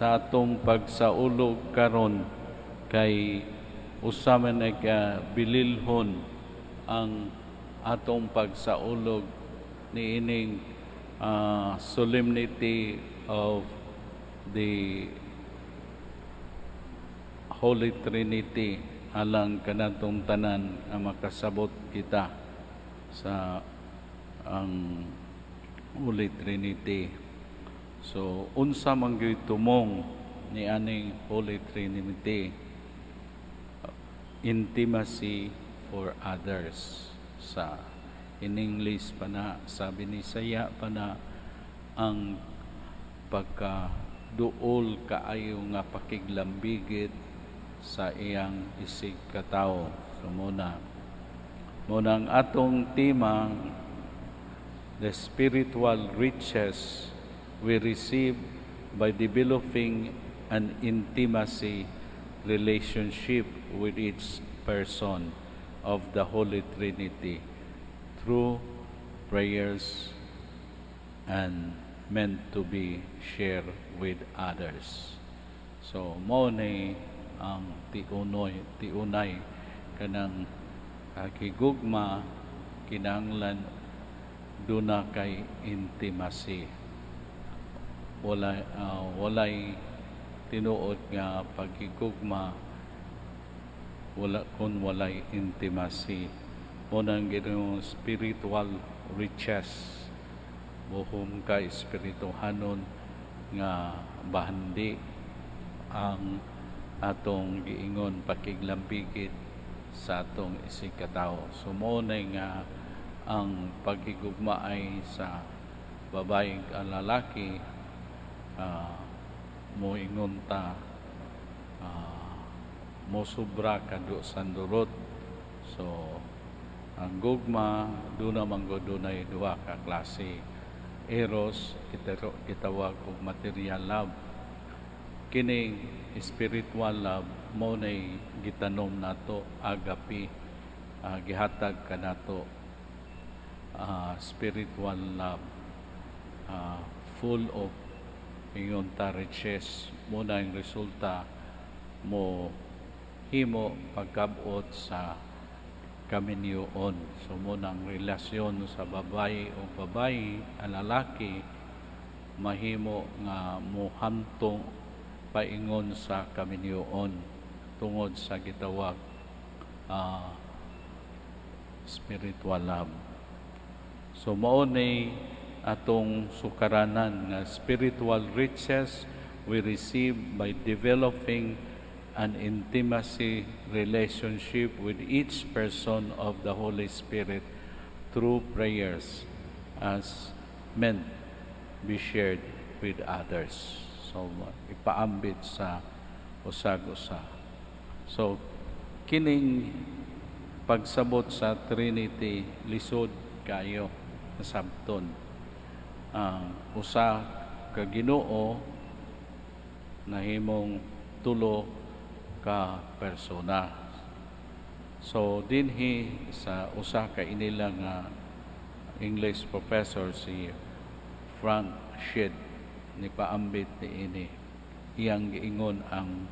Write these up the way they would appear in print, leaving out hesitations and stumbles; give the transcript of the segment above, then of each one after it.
Sa atong pagsaulog karon kay usa man ay ka bililhon ang atong pagsaulog niining solemnity of the Holy Trinity alang kanatong tanan nga makasabot kita sa ang Holy Trinity. So unsa man gyud tumong ni aning Holy Trinity? Intimacy for others. Sa in English pa na, sa Binisaya pa na, ang pagka duol kaayo nga pakiglambigit sa iyang isig katawo. So muna ang atong tema, the spiritual riches we receive by developing an intimacy relationship with each person of the Holy Trinity through prayers and meant to be shared with others. So mao ni ang tiunoy, tiunay kanang higugma, kinahanglan duna kay intimacy. Wala, walay tinuod nga paghigugma wala kung walay intimacy. Mao nang Ginoo, spiritual riches, buhom ka espirituhanon nga bahandi ang atong giingon pakiglambigit sa atong isig katawo. So mao na nga ang paghigugma ay sa babae ug lalaki, moingon ta mo sobra kadu sandurot. So ang gugma duna man gud dunay duha ka klase: eros, gitawag, og material love. Kining spiritual love mao nay gitanom nato, agape, gihatag kanato, spiritual love, full of, ingon ta, riches. Mao na ang resulta mo himo pagkabot sa kaminyoon. So mao nang relasyon sa babae o babae ang lalaki mahimo nga mohamtong paingon sa kaminyoon tungod sa gitawag spiritual love. So mao ni atong sukaranan nga spiritual riches we receive by developing an intimacy relationship with each person of the Holy Spirit through prayers as meant be shared with others. So ipaambit sa usag-usa. So kining pagsabot sa Trinity lisod kayo nasabton. Ang usa ka Ginoo nahimong tulo ka persona. So dinhi sa usa ka inila nga English professor, si Frank Shedd, ni paambit ni ini. Iyang giingon ang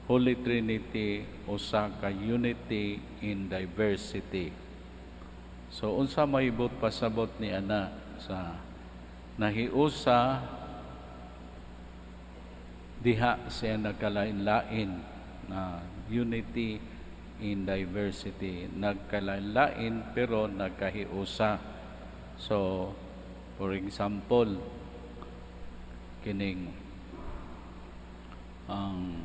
Holy Trinity usa ka unity in diversity. So unsa may buot pasabot ni ana sa nahiusa diha siya nagkalain-lain na unity in diversity? Nagkalain-lain pero nagkahiusa. So for example, kining ang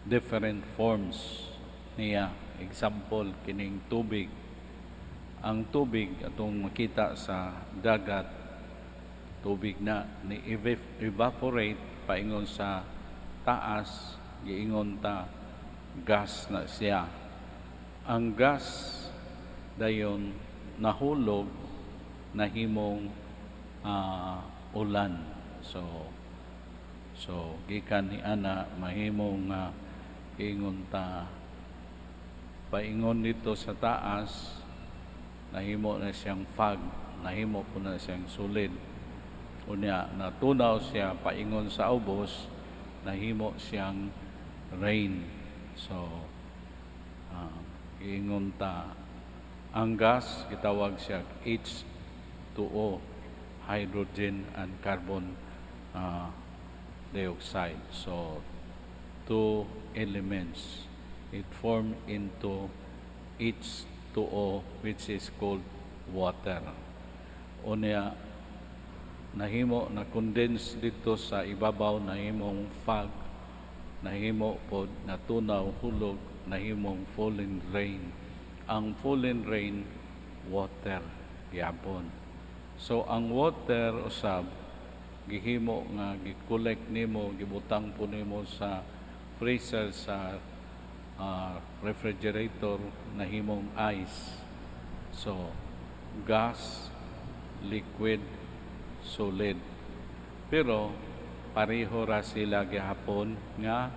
different forms niya. Example, kining tubig. Ang tubig atong makita sa dagat, tubig na ni evaporate paingon sa taas, giingon ta gas na siya. Ang gas dayon nahulog, nahimong ulan. So gikan ni ana mahimong giingon ta paingon dito sa taas, nahimo na siyang fog, nahimo po na siyang solid. Unya natunaw siya paingon sa ubos. nahimo siyang rain. So giingon ta ang gas gitawag siya H2O, hydrogen and carbon dioxide. So two elements, it form into H2O, which is called water. Unya nahimo na condense dito sa ibabaw, nahimong fog, nahimo pod natunaw, hulog, nahimong falling rain. Ang falling rain, water gyapon. So ang water usab gihimo nga gi-collect nimo, gibutang po nimo sa freezer, sa refrigerator, nahimong ice. So gas, liquid, solid, pero pareho ra sila gihapon nga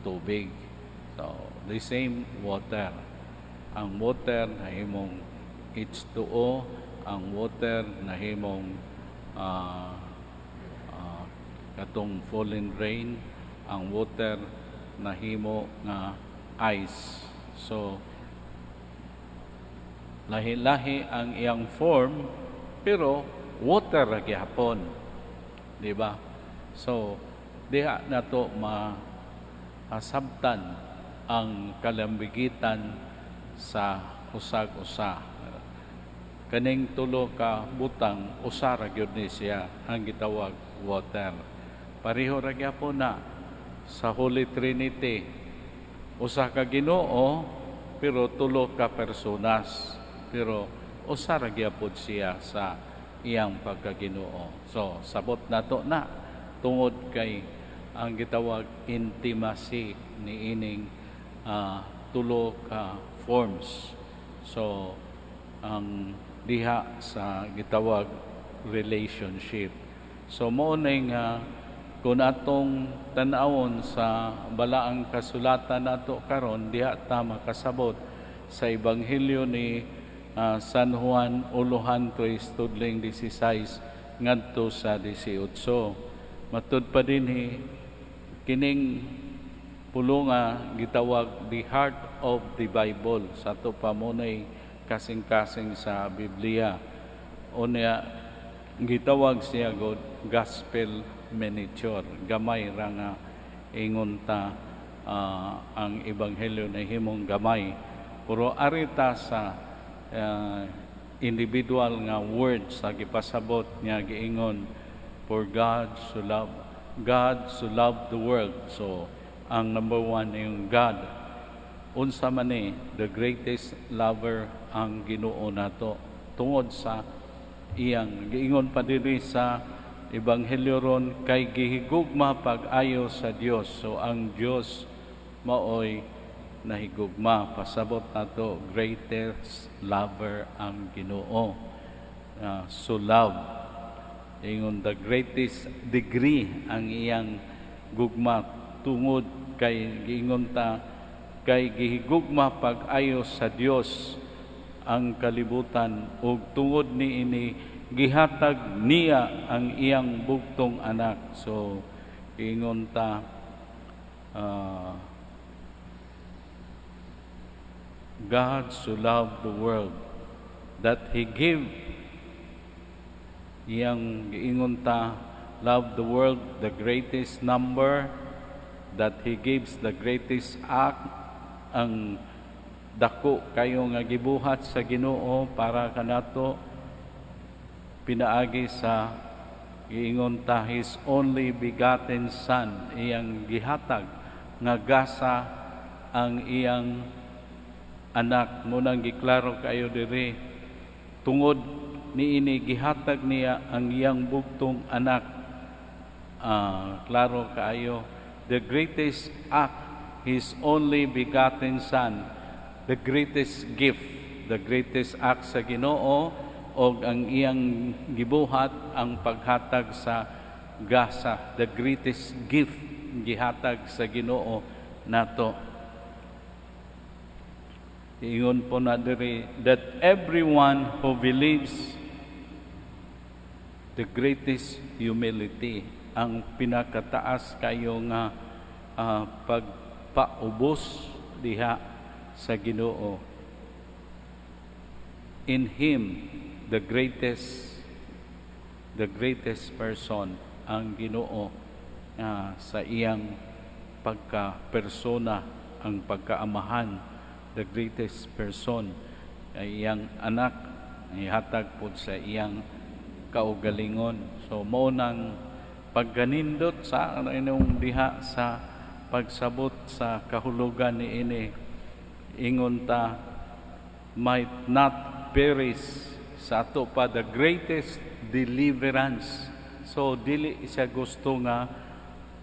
tubig. So the same water. Ang water nahimong H2O, ang water nahimong katong falling rain, ang water nahimo nga ice. So lahi-lahi ang iyang form, pero water ra gihapon, di ba? So diha nato masabtan ang kalambigitan sa usag-usa. Kaning tulo ka butang, usa ra gyud ni siya, ang gitawag water. Pareho ra gyapon na sa Holy Trinity, usa ka Ginoo pero tulo ka personas, pero usa ra gyapon siya sa iyang pagkaginoo. So sabot nato na tungod kay ang gitawag intimacy niining tulo ka forms. So ang diha sa gitawag relationship. So mao ning kung atong tan-awon sa balaang kasulatan nato karon, diha ta makasabot sa Ebanghelyo ni San Juan, uluhan 3 tudling 16 ngadto sa 18. Matud pa dinhi, kining pulunga gitawag the heart of the Bible. Sa ato pa munay kasing-kasing sa Biblia. Unya gitawag siya god gospel miniature, gamay ra nga ingon ta ang ebanghelyo na himong gamay. Pero arita sa individual nga words sa gipasabot nga giingon, "For God so loved the world." So ang number one yung God. Unsa man ni the greatest lover ang Ginoo nato tungod sa iyang giingon pa diri sa ebanghelyo ron, kay gihigugma pag-ayo sa Dios. So ang Dios maoy nahigugma. Pasabot nato greatest lover ang Ginoo. So love, ingon the greatest degree ang iyang gugma tungod kay giingon ta kay gihigugma pag-ayo sa Dios ang kalibutan ug tungod niini gihatag niya ang iyang bugtong anak. So ingon ta God so loved the world that He gave, iyang giingon ta love the world, the greatest number, that He gives, the greatest act, ang dako kayo nga gibuhat sa Ginoo para kanato pinaagi sa giingon ta His only begotten Son, iyang gihatag nga gasa ang iyang anak. Munang giklaro kayo diri, tungod niini gihatag niya ang iyang bugtong anak. Klaro kaayo, the greatest act, His only begotten Son, the greatest gift, the greatest act sa Ginoo og ang iyang gibuhat ang paghatag sa gasa, the greatest gift gihatag sa Ginoo nato. Ingon po na diri that everyone who believes, the greatest humility. ang pinakataas kayo nga pagpaubos diha sa Ginoo. In Him, the greatest person ang Ginoo sa iyang pagka-persona, ang pagkaamahan, the greatest person ay iyang anak, ihatag pod sa iyang kaugalingon. So mao nang pagganindot sa inyong diha sa pagsabot sa kahulugan ni ini, ingon ta, might not perish sa ato pa the greatest deliverance. So dili siya gusto nga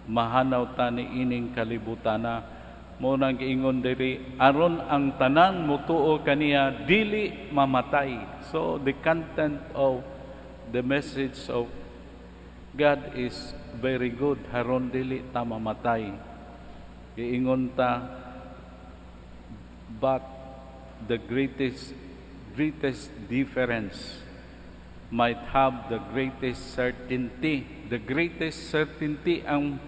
mahanaw ta ni ining kalibutana. Mo nang giingon diri, aron ang tanan mutuo kaniya dili mamatay. So the content of the message of God is very good, haron dili ta mamatay. Giingon ta, but the greatest greatest difference might have the greatest certainty. The greatest certainty, ang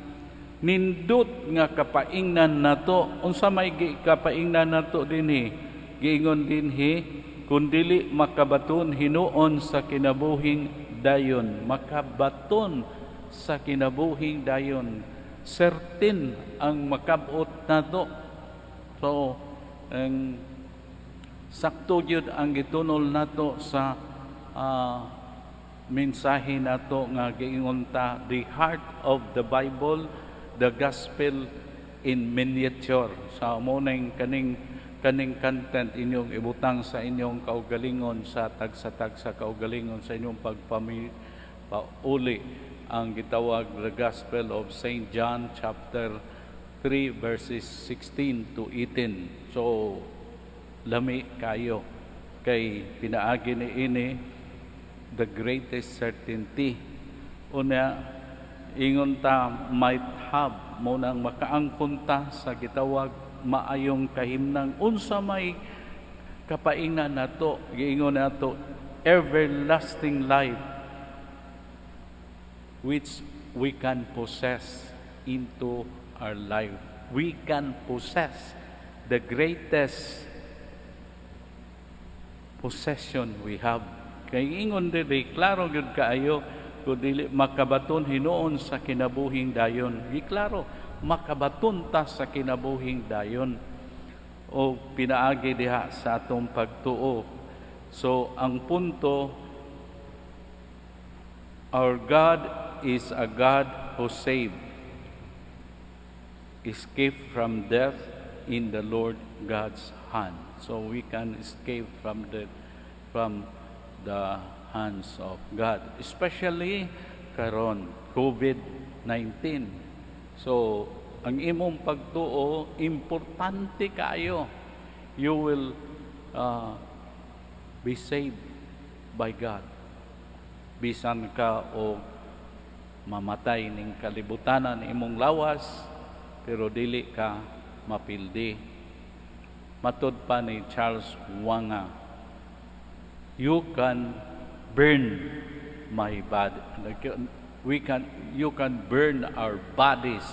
nindot nga kapaingnan nato. Unsa may kapaingnan nato dinhi? Giingon dinhi, kun dili makabaton hinuon sa kinabuhing dayon. Makabaton sa kinabuhing dayon, certain ang makabot nato. So ang sakto gyud ang gitunol nato sa mensahe nato nga giingon ta, the heart of the Bible, the gospel in miniature. Sa mo nang kaning kaning content inyong ibutang sa inyong kaugalingon, sa tagsa-tagsa kaugalingon, sa inyong pagpami pauli, ang gitawag the Gospel of St. John chapter 3 verses 16 to 18. So lami kayo kay pinaagi ni ini the greatest certainty. Unya ingon ta, might have, mo nang makaangkon ta sa gitawag maayong kahimnang. Unsa may kapaingnan nato? Giingon nato, everlasting life, which we can possess into our life. We can possess the greatest possession we have. Kay ingon diri, klaro gyud kaayo, kung dili makabaton hinuon sa kinabuhing dayon. Giklaro, makabaton ta sa kinabuhing dayon o pinaagi diha sa atong pagtuo. So ang punto, our God is a God who saved. Escape from death in the Lord God's hand. So we can escape from the hands of God, especially karon COVID-19. So ang imong pagtuo importante kaayo. You will be saved by God. Bisan ka o mamatay ning kalibutanan imong lawas, pero dili ka mapildi. Matud pa ni Charles Wanga, "You can burn my body. We can, you can burn our bodies,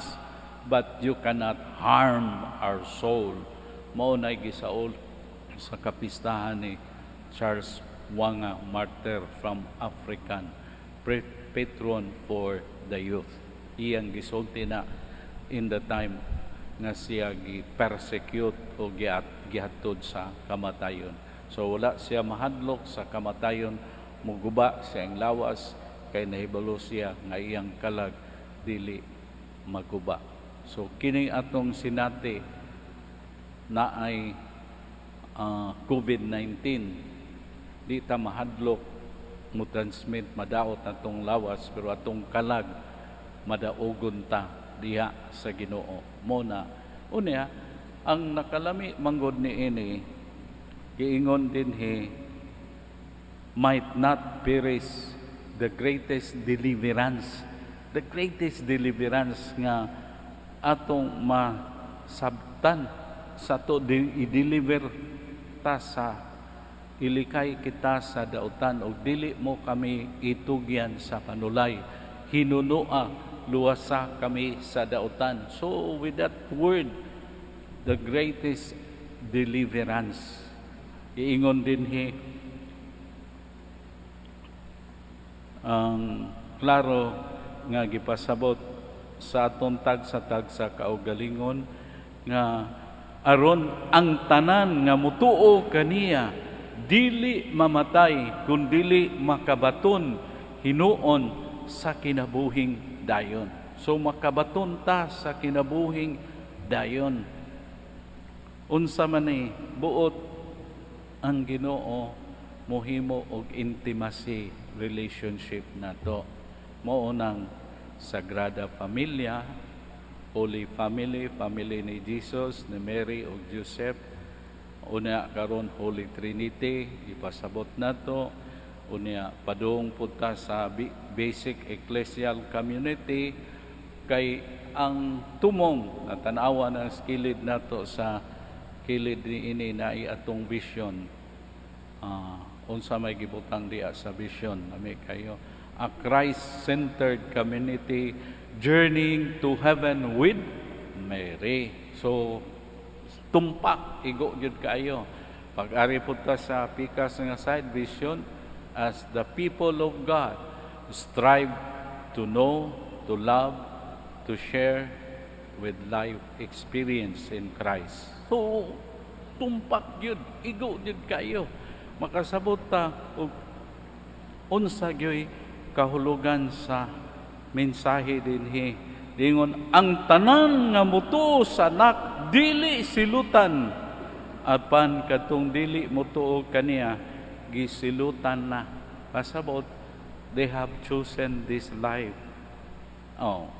but you cannot harm our soul." Mao na gisaol sa kapistahan ni Charles Wanga, martyr from African, patron for the youth. Iyang gisulti na in the time nga siya gi-persecute o gihatod sa kamatayon. So wala siya mahadlok sa kamatayon, muguba siyang lawas kay nahibalo siya nga iyang kalag dili maguba. So kini atong sinati na ay COVID-19, di ta mahadlok mo transmit, madaot atong lawas, pero atong kalag madaugon ta diha sa Ginoo. Mo na unya ang nakalami manggod ni ini, giingon dinhi, might not perish, the greatest deliverance, the greatest deliverance nga atong masabtan sa to, i-deliver ta sa ilikay kita sa dautan og dili mo kami itugyan sa panulay, hinunoa luwasa kami sa dautan. So with that word, the greatest deliverance. Iingon dinhi ang klaro nga gipasabot sa aton tagsa-tagsa kaugalingon nga aron ang tanan nga mutuo kaniya dili mamatay kundili makabaton hinuon sa kinabuhing dayon. So makabaton ta sa kinabuhing dayon. Unsa man ni buot ang Ginoo mohimo og intimacy relationship nato? Mao nang Sagrada Familia, Holy Family, family ni Jesus, ni Mary ug Joseph. Unya karon Holy Trinity ipasabot nato. Unya padung pud ta sa basic ecclesial community, kay ang tumong na tan-awa ng kilid nato, sa kilid ni ini na atong vision. Unsa may gibutang diya sa vision? Nami kayo, a Christ-centered community journeying to heaven with Mary. So tumpak, igo gyud kaayo. Pag ari pud ta sa pikas nga side, vision, as the people of God strive to know, to love, to share with life experience in Christ. So tumpak gyud, igo gyud kayo. Makasabot ta og unsa gyoy kahulugan sa mensahe dinhi. Dingon ang tanan nga mutuo sa Anak dili silutan, apan katong dili mutuo kaniya gisilutan na. Pasabot, they have chosen this life. Oh,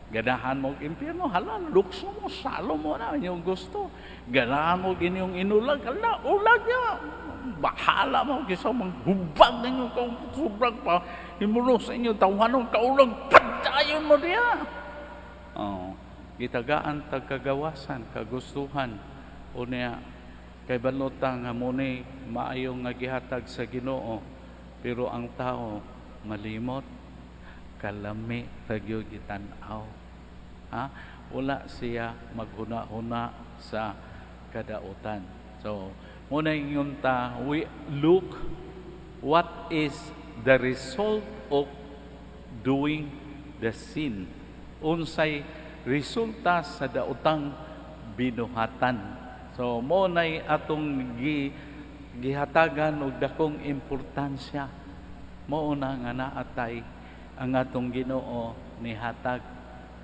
ganahan mo impyerno, hala, lukso mo, salo mo na inyong gusto. Ganahan mo inyong inulag, hala, ulag niya. Bahala mo, kisa manghubag ninyo kung sobrang pa, himulo sa inyo, tawhanon kaulag, padayon mo diya. Oh, gitagaan tagkagawasan, kagustuhan. Unya, kay balota nga muni maayo nga gihatag sa Ginoo, pero ang tao malimot, kalami ra gyud gitan-aw. Ha? Wala siya maghuna-huna sa kadautan. So, muna ingon ta, we look what is the result of doing the sin. Unsay resulta sa daotang binuhatan. So, mo nay atong gihatagan og dakong importansya. Mao na nga naatay ang atong Ginoo nihatag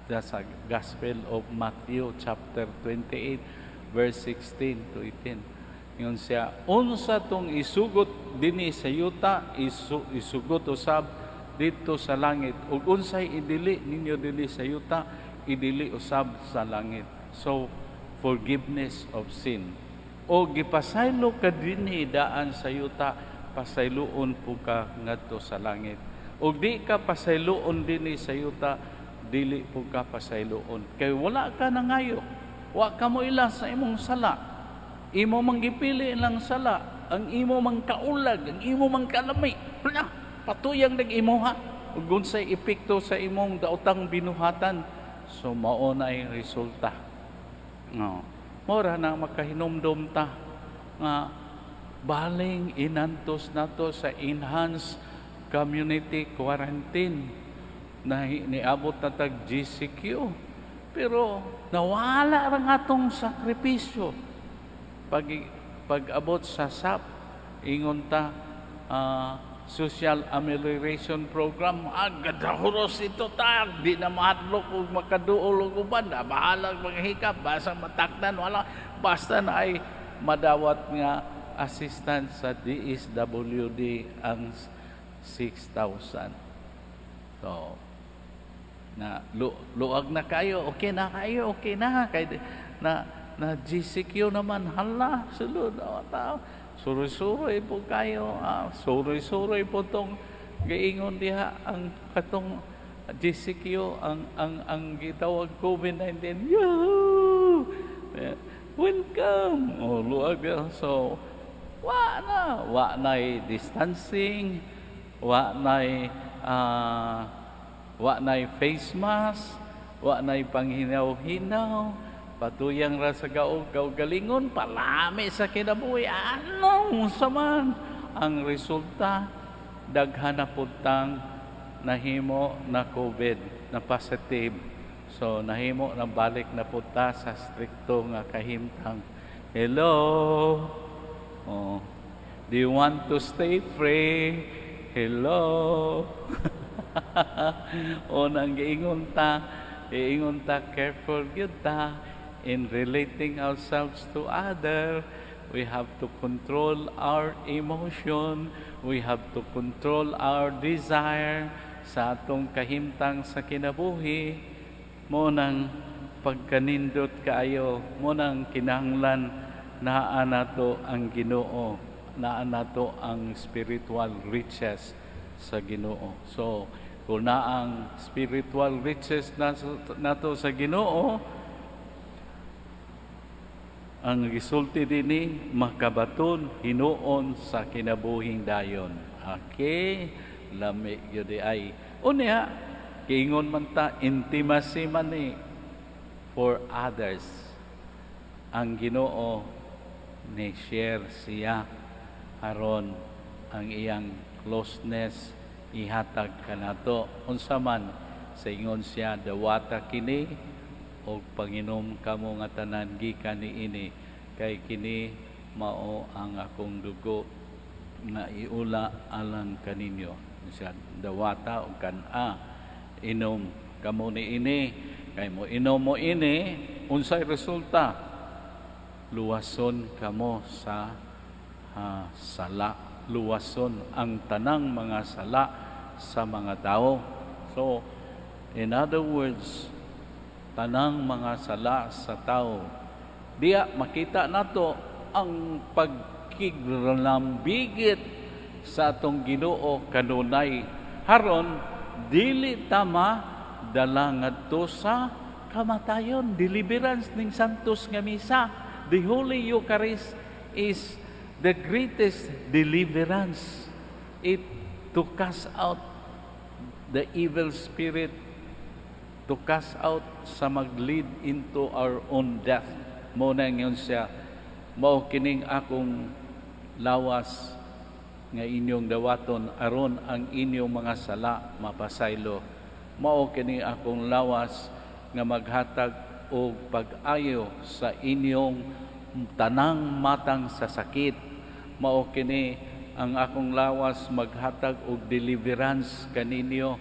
sa Gospel of Matthew chapter 28 verse 16 to 18. Ingon siya, unsa tong isugot dinhi sa yuta, isugot usab didto sa langit. Ug unsay idili ninyo dinhi sa yuta, idili usab sa langit. So, forgiveness of sin. O gipasaylo ka dinhi daan sa yuta, pasayloon po ka ngadto sa langit. O di ka pasayloon dinhi sa yuta, dili po ka pasayloon. Kay wala ka nangayo. Wa ka mo ila sa imong sala. Imo mang gipili lang sala, ang imo mang kaulag, ang imo mang kalami. Wala, patuyang nag imo ha. Ug unsay epekto sa imong daotang binuhatan, so mao na ang resulta. No. Mora na makahinumdum ta nga baling inantos nato sa enhanced community quarantine na niabot na tag GCQ, pero nawala ra atong sakripisyo. Pag pag-abot sa SAP, ingon ta, Social Amelioration Program, gadahuros ito ta, di na mahadlok ug makaduol og uban, ah, bahalag mga hikap, basta matakdan, wala, basta na ay madawat nga assistance sa DSWD ang 6,000. So, na luag na kayo, okay na kay na na GCQ naman, hala, sulod oh, tao. Suroy-suroy po kayo, suroy-suroy po tong giingon diha ang katong GCQ, ang gitawag COVID-19. Yahoo! Eh, welcome. Oh, luag ya. So, wa na distancing, wa na Wa na'y face mask, wa na'y panghinaw-hinaw, patuyang ra sa kaugalingon, palami sa kinabuhi. Ano sa man ang resulta? Daghan na pud tang nahimo na COVID, na positive. So nahimo na balik na pud ta sa strikto nga kahimtang. Hello? Oh. Do you want to stay free? Hello? O nang giingon ta, careful gyud ta in relating ourselves to other. We have to control our emotion. We have to control our desire sa atong kahimtang sa kinabuhi. Mao nang pagkanindot kaayo, mao nang kinahanglan naa nato ang Ginoo, naa nato ang spiritual riches sa Ginoo. So, kung naa ang spiritual riches nato sa Ginoo, ang gisulti dinhi, makabaton hinuon sa kinabuhing dayon. Okay, lami gyud ay. Unya, giingon man ta, intimacy man ni for others. Ang Ginoo ni share siya aron ang iyang closeness ihatag kanato. Unsa man sa ingon siya, "Dawata kini og panginom kamo nga tanan gikan niini, kay kini mao ang akong dugo nga iula alang kaninyo." Siya, "Dawata og kan-a, inom kamo niini, kay mo inom mo ini, unsay resulta? Luwason kamo sa sala, luwason ang tanang mga sala sa mga tao." So, in other words, tanang mga sala sa tao. Diya makita nato ang pagkiglambigit sa atong Ginoo kanunay haron dili ta madala ngadto sa kamatayon. Deliverance ning Santos nga Misa. The Holy Eucharist is the greatest deliverance. It to cast out the evil spirit, to cast out sa mag-lead into our own death. Mao na ingon siya, "Mao kining akong lawas nga inyong dawaton aron ang inyong mga sala mapasaylo. Mao kini akong lawas nga maghatag og pag-ayo sa inyong tanang matang sa sakit. Mao kini ang akong lawas maghatag og deliverance kaninyo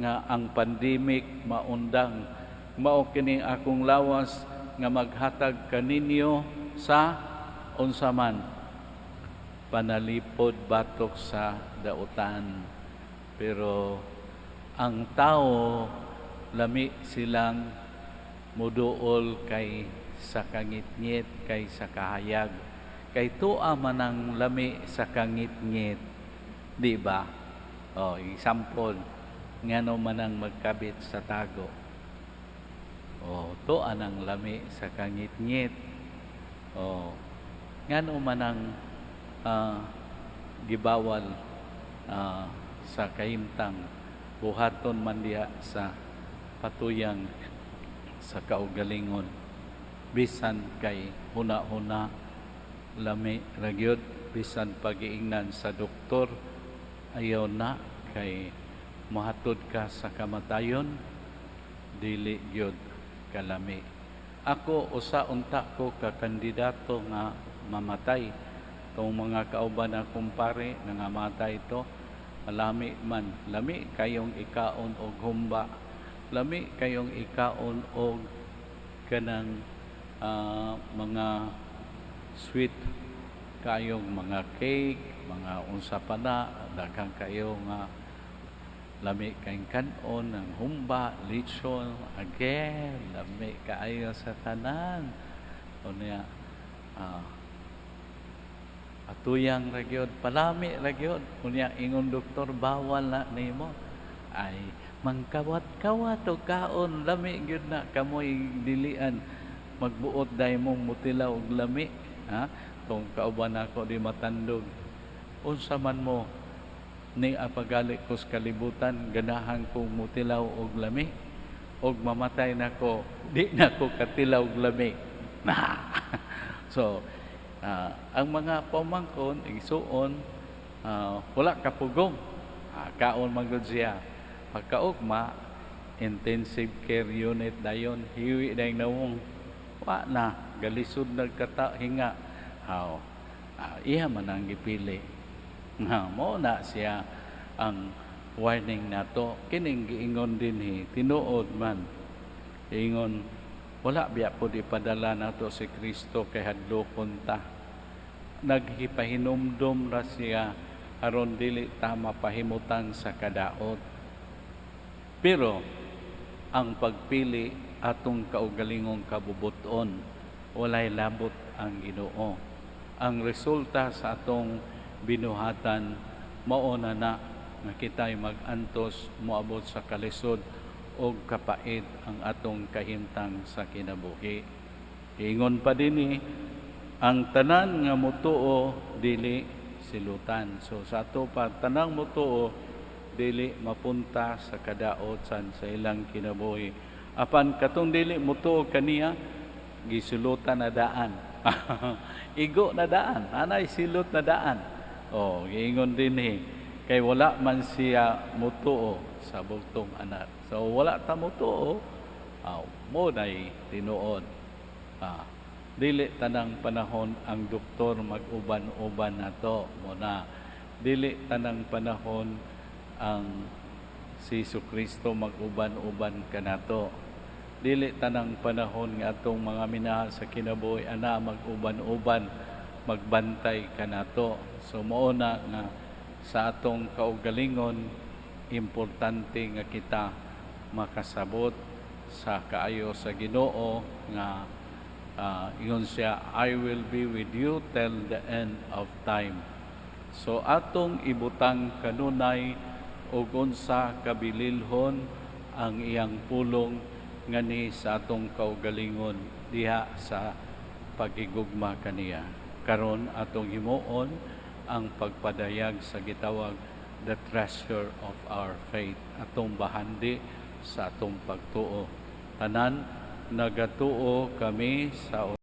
nga ang pandemic maundang. Mao kini akong lawas nga maghatag kaninyo sa unsa man panalipod batok sa dautan." Pero ang tao, lami silang muduol kay sa kangitngit kay sa kahayag, kay tuwa man ang lami sa kangitngit, di ba? Oh, example, ngano man ang magkabit sa tago? Oh, tuwa ang lami sa kangitngit. Oh, ngano man ang gibawal sa kahimtang buhaton man diha sa patuyang sa kaugalingon, bisan kay huna-huna lami ra gyud, bisan pagiingnan sa doktor, ayaw na kay mohatod ka sa kamatayon, dili gyud kalami? Ako, usa unta ko ka kandidato nga mamatay. Tong mga kauban akong pare nangamatay to, malami man, lami kayong ikaon og humba, lami kayong ikaon og kanang mga sweet kayong mga cake, mga unsa pa na, daghan kayo nga lami kayong kanon ng humba, lechon, again, lami kaayo sa tanan. Unya, atuyang ra gyud, palami ra gyud. Unya ingon doktor, bawal na nimo. Ay, mangkawat-kawat og kaon, lami gyud na, kamoy dilian magbuot dai mong mutilaw og lami, ha? Tong kauban nako di matandog. Unsa man mo Ni pagali ko sa kalibutan, ganahan kong mutilaw og lami. Og mamatay na ko, di na ko katilaw og lami. Na. So, ang mga pamangkon, igsuon, wala kapugong. Kaon man gud siya. Pagkaugma, intensive care unit dayon, hiwi na yung nawong. Wa na, galisod nagkata hinga. How? Iya man ang gipili. Nga, mo na siya ang warning nato. Kining giingon dinhi, tinuod man. Ingon, wala biya po ipadala nato si Kristo kay hadlokon ta. Naghipahinumdom ra siya aron dili ta mapahimutan sa kadaot. Pero ang pagpili, atong kaugalingong kabubuton, walay labot ang Ginoo. Ang resulta sa atong binuhatan, mao na na nga kita'y mag-antos, moabot sa kalisod og kapait ang atong kahimtang sa kinabuhi. Ingon pa dinhi, ang tanan nga mutuo dili silutan. So sa ato pa, tanang mutuo dili mapunta sa kadaot san sa ilang kinabuhi. Apan katong dili mutuo kaniya, gisulutan na daan. Igo na daan, anay silot na daan. Oh, giingon dinhi kay wala man siya mutuo sa bugtong anak. So wala ta mutuo, mo nay tinuod. Dili tanang panahon ang doktor mag-uban-uban nato mo na. Dili tanang panahon ang si Kristo mag-uban-uban kanato. Dili tanang panahon nga atong mga minahal sa kinabuhi ana mag-uban-uban, magbantay kanato. So mao na nga sa atong kaugalingon, importante nga kita makasabot sa kaayo sa Ginoo nga ingon siya, "I will be with you till the end of time." So atong ibutang kanunay og unsa kabililhon ang iyang pulong ngani sa atong kaugalingon diha sa pagigugma kaniya. Karon atong himuon ang pagpadayag sa gitawag the treasure of our faith, atong bahandi sa atong pagtuo. Tanan, nagatuo kami sa